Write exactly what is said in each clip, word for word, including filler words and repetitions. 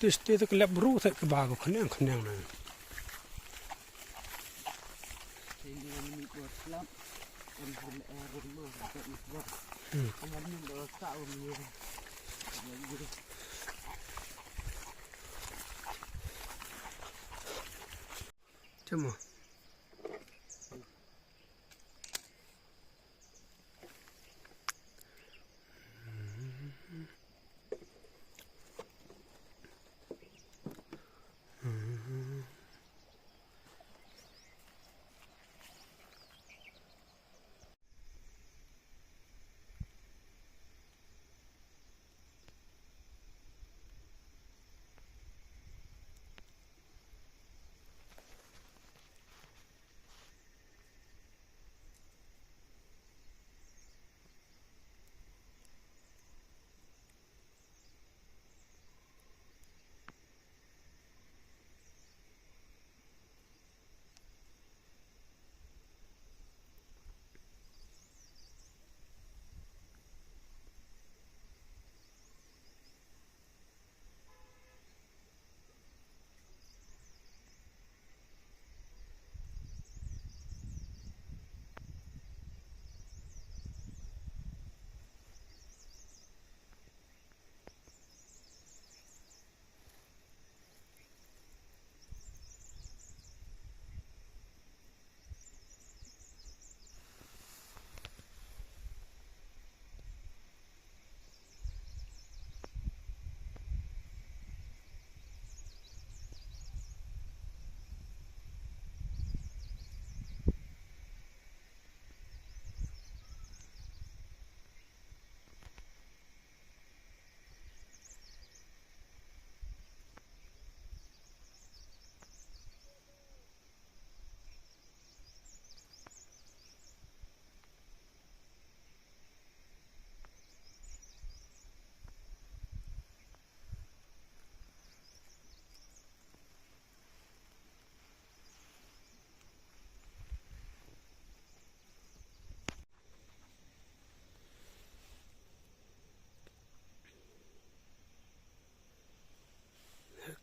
Tis tis te klep bru te ke ba ko khneng khneng na. Hmm. Cuma.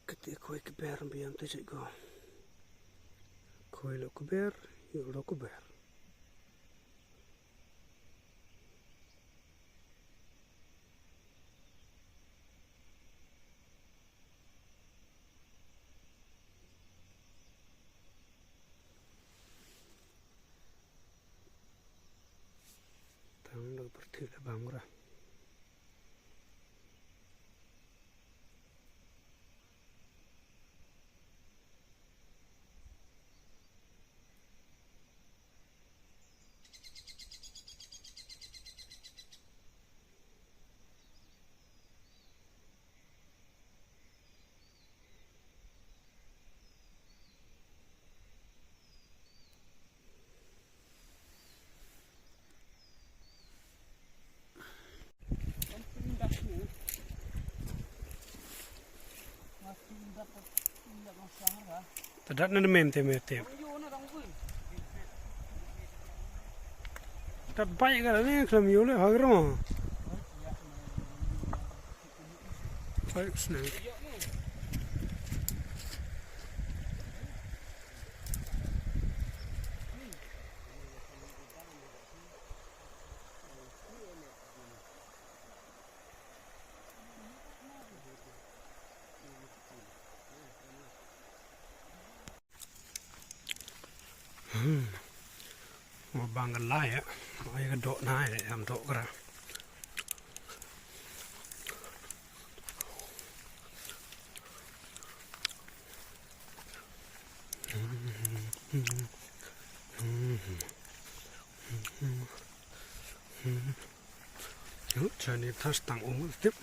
Kete khoi kber biang te jai go. Khoi lo kber, yu lo kber. Tang da pyrthei da bam gra. Te dat na de mem te me te. Dat bai ka ne khlem yu le ha gra. Bai sne. Hmm. Mo bang ka lai ya. Mo ya ka dok na ya, am dok kra. Yu, chani tas tang um tip.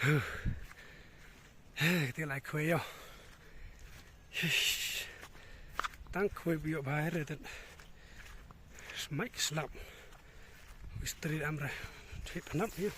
Te lai khwai ïoh. Tang khwai bïoh bha re tet. Smai ki slap. Mistri amra. Thip nap ïoh.